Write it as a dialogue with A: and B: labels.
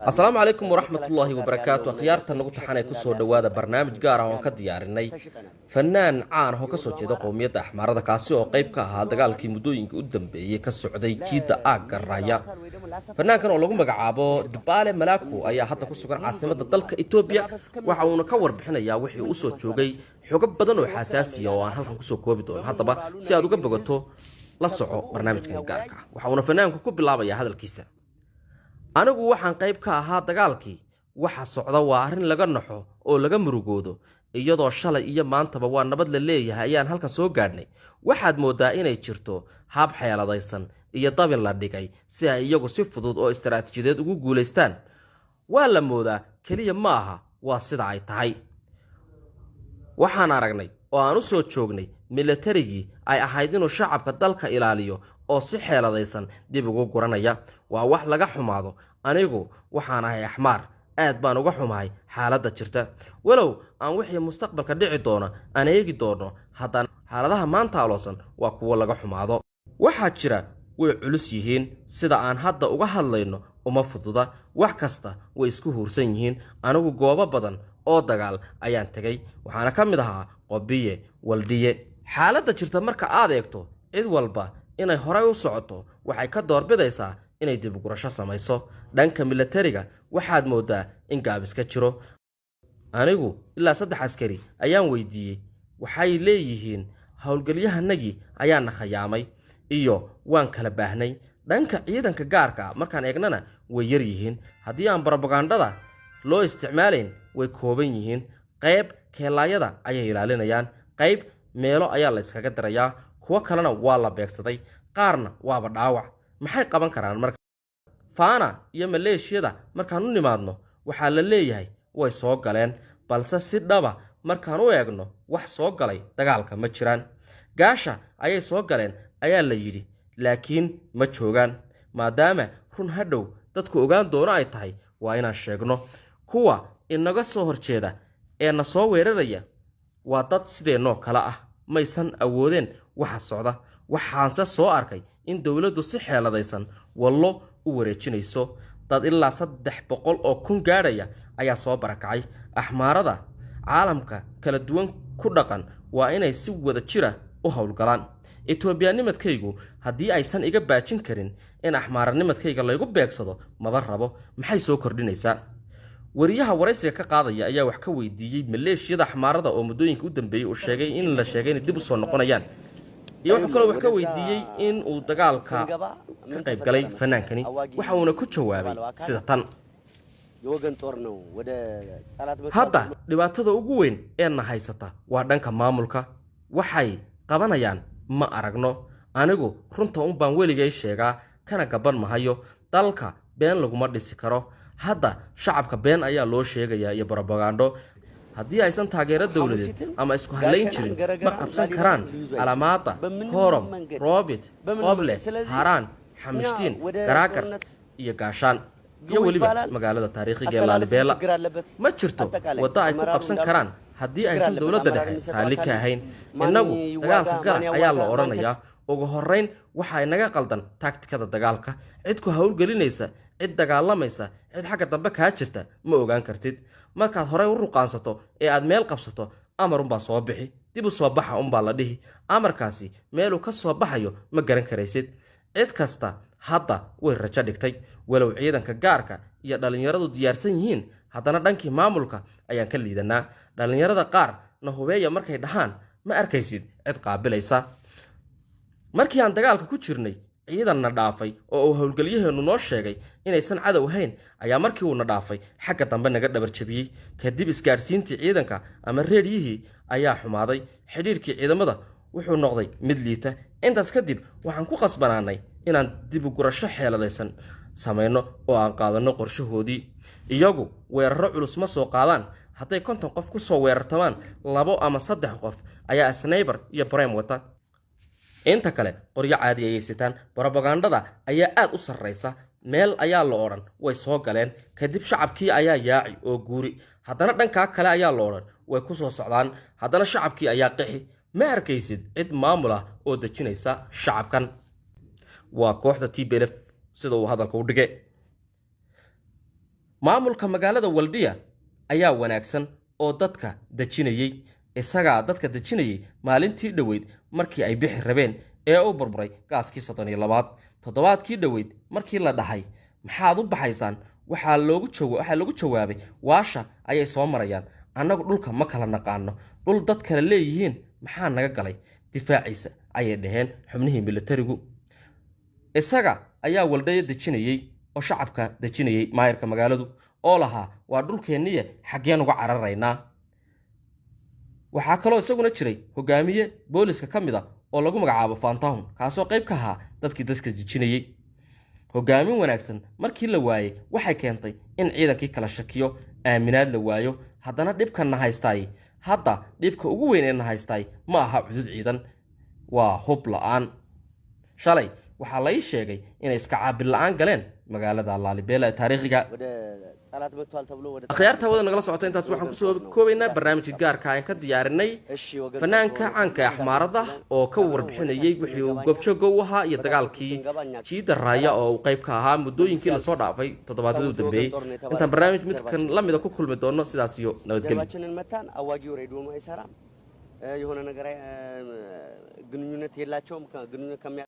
A: Asalaamu calaykum waraxmatullaahi wabarakaatu. Akhyaarta nagu taxanay, kusoo dhowaada barnaamij gaar ah oon ka diyaarinay fanaan caan ah oo kasoo jeeda qowmiyadda Axmaarada, kaasi oo qayb ka ahaa dagaalkii muddooyinka u dambeeyey ka socday jiidda aagga Raaya. Fanaankan oo lagu magacaabo Dubaale Malaaku ayaa hadda ku sugan caasimadda dalka Etoobiya. Waxa uuna ka warbixinayaa wixii usoo joogay, xogo badan oo xasaasiya oo aan halkan kusoo koobi doono. Haddaba, si aad uga bogato, la soco barnaamijkan gaarka ah. Waxa uuna fanaanku ku bilaabayaa hadalkiisa: "Anigu waxaan qayb ka ahaa dagaalkii. Waxa socda waa arrin laga naxo oo laga murugoodo. Iyadoo shalay iyo maantaba waa nabad la leeyahay ayaan halkan soo gaadhnay. Waxaad mooddaa inay jirto hab xeeladaysan iyo dabin la dhigay si ay iyagu si fudud oo istaraatiijiyadeed ugu guulaystaan. Waa la moodaa keliya ma aha, waa sida ay tahay. Waxaan aragnay oo aan u soo joognay milatarigii ay ahayd inuu shacabka dalka ilaaliyo oo si xeeladaysan dib ugu guranaya. Waa wax laga xumaado. Anigu waxaan ahay Axmaar, aad baan uga xumahay xaaladda jirta. Walow aan wixii mustaqbalka dhici doona aan eegi doono, haddana xaaladaha maanta aloosan waa kuwo laga xumaado. Waxaa jira way culus yihiin. Sida aan hadda uga hadlayno uma fududa. Wax kasta way isku huursan yihiin. Anigu goobo badan oo dagaal ayaan tegay, waxaana ka mid ahaa Qobiye, Waldhiye. Xaaladda jirta marka aad eegto, cid walba inay horay u socoto waxay ka doorbidaysaa inay dibugurasho samayso. Dhanka milatariga waxaad mooddaa in gaabis ka jiro. Anigu ilaa 3 askari ayaan weydiiyey. Waxay leeyihiin howlgelyahanagii ayaana khayaamay iyo waan kala baahnay. Dhanka ciidanka gaarka markaan eegnana, way yar yihiin. Haddii aan brobagandhada loo isticmaalayn, way kooban yihiin. Qayb keelaayada ayay ilaalinayaan, qayb meelo ayaa la yskaga dirayaa, kuwo kalena waa la beegsaday, qaarna waaba dhaawac. Maxay qaban karaan?" Marka Faana iyo maleeshiyada markaan u nimaadno, waxaa la leeyahay way soo galeen, balse si dhaba markaan u eegno, wax soo galay dagaalka ma jiraan. Gaasha ayay soo galeen ayaa la yidhi, laakiin ma joogaan. Maadaama run hadhow dadku ogaan doono ay tahay, waa inaan sheegno. Kuwa inaga soo horjeeda ee na soo weeraraya waa dad sideennoo kale ah, maysan awoodeen waxa socda. Waxaanse soo arkay in dowladdu si xeeladaysan Wallo u wareejinayso. Dad ilaa 300,000 gaadhaya ayaa soo barakacay. Axmaarada caalamka kala duwan ku dhaqan waa inay si wada jira u howlgalaan. Etoobiyaanimadkaygu haddii aysan iga baajin karin in axmaaranimadkayga laygu beegsado, maba rabo. Maxay soo kordhinaysaa?" Wariyaha waraysiga ka qaadaya ayaa wax ka weydiiyey maleeshiyada Axmaarada oo muddooyinka u dambeeyey uu sheegay in la sheegay inay dib usoo noqonayaan, iyo wuxuu kaloo wax ka weydiiyey in uu dagaalka ka qayb galay fanaankani. Waxa uuna ku jawaabay sida tan:
B: የወገን ጦር ነው ወደ ጠላት
A: "Hadda dhibaatada ugu weyn ee na haysata waa dhanka maamulka. Waxay qabanayaan ma aragno. Anigu runta un baan weligay sheegaa, kana gaban mahayo. Dalka been laguma dhisi karo. Hadda shacabka been ayaa loo sheegayaa iyo brobagando. Haddii aysan taageero dowladeed ama isku hallayn jirin, ma qabsan karaan Alamaada, Korom, Robit, Qoble, Haraan, Xamishtiin, Garaagar iyo Gaashaan iyo weliba magaalada taariikhiga ee Laalibeela. Ma jirto waddo ay ku qabsan karaan haddii aysan dowladda dhexe raalli ka ahayn. Innagu dagaalka gala ayaa la odhanayaa. Ugu horrayn waxaa inaga qaldan taagtikada dagaalka. Cid ku howlgelinaysa, cid dagaalamaysa, cid xagga dambe kaa jirta ma ogaan kartid. Markaad horey u ruqaansato ee aad meel qabsato, amar unbaa soo bixi: dib u soo baxa unbaa la dhihi. Amarkaasi meeluu ka soo baxayo ma garan karaysid. Cid kasta hadda way rajo dhigtay. Walow ciidanka gaarka iyo dhallinyaradu diyaarsan yihiin, haddana dhankii maamulka ayaan ka liidanaa. Dhallinyarada qaar na hubeeya markay dhahaan, ma arkaysid cid qaabilaysa. Markii aan dagaalka ku jirnay, ciidanna dhaafay oo uu howlgelyaheennu noo sheegay inaysan cadow ahayn ayaa markii uuna dhaafay xagga dambe naga dhabar jabiyey. Kadib isgaadhsiintii ciidanka ama reedyihii ayaa xumaaday. Xidhiirkii ciidamada wuxuu noqday mid liita. Intaas kadib waxaan ku qasbanaanay inaan dib u gurasho xeeladaysan samayno oo aan qaadanno qorshahoodii. Iyagu weerarro culus ma soo qaadaan. Hadday 50 qof ku soo weerartamaan, labo ama saddex qof ayaa sniper iyo brem wata, inta kale qoryo caadi ayay sitaan. Brobagandada ayaa aad u sarraysa. Meel ayaa la odhan way soo galeen, kadib shacabkii ayaa yaaci oo guuri. Haddana dhankaa kale ayaa la odhan way ku soo socdaan, haddana shacabkii ayaa qixi. Ma arkaysid cid maamul ah oo dejinaysa shacabkan. Waa kooxda TPLF," sida uu hadalka u dhigay. Maamulka magaalada Waldhiya ayaa wanaagsan oo dadka dejinayey, isagaa dadka dejinayey maalintii dhoweyd markii ay bixi rabeen ee u burburay gaaskii 32aad. Toddobaadkii dhoweyd markii la dhahay maxaad u baxaysaan, waxaa lagu jawaabay waasha ayay soo marayaan, annagu dhulka ma kala naqaano, dhul dad kale leeyihiin maxaa naga galay difaaciisa, ayay dhaheen xubnihii militarigu. Isaga ayaa Waldhaya dejinayey oo shacabka dejinayey maayarka magaaladu oo lahaa waa dhulkeenniye xaggeen uga cararaynaa. Waxaa kaloo isaguna jiray hogaamiye booliska ka mid a oo lagu magacaabo Fantahun, kaasoo qayb ka ahaa dadkii dadka dejinayey. Hogaamin wanaagsan markii la waayey waxay keentay in ciidankii kala shakiyo, aaminaad la waayo. Haddana dhibka na haystaay, hadda dhibka ugu weyn ee na haystaay ma aha cudud ciidan, waa hub la-aan. Shalay waxaa la ii sheegay inay iska caabin la-aan galeen magaalada Laalibela ee taariikhiga.
B: ወደ ጠላት መጥቷል ተብሎ ወደ
A: Akhyaarta hawada nagala socota, intaas waxaan kusoo koobaynaa barnaamijka gaarka aan ka diyaarinay
B: እሺ ወገን
A: fanaanka caanka ee Axmaarada oo ka warbixinayey wixii uu goobjooga u ahaa iyo dagaalkii jiida Raaya oo uu qayb ka ahaa muddooyinkii lasoo dhaafay toddobaadyadii u dambeeyey. Intaan barnaamij midkan la mida ku kulmi doono, sidaas iyo nabadgelyo.
B: ጀርባችንን መታን። አዋጊው ሬዲዮም አይሰራም፣ የሆነ ነገር ግንኙነት የላቸውም። ግንኙነት ከሚያ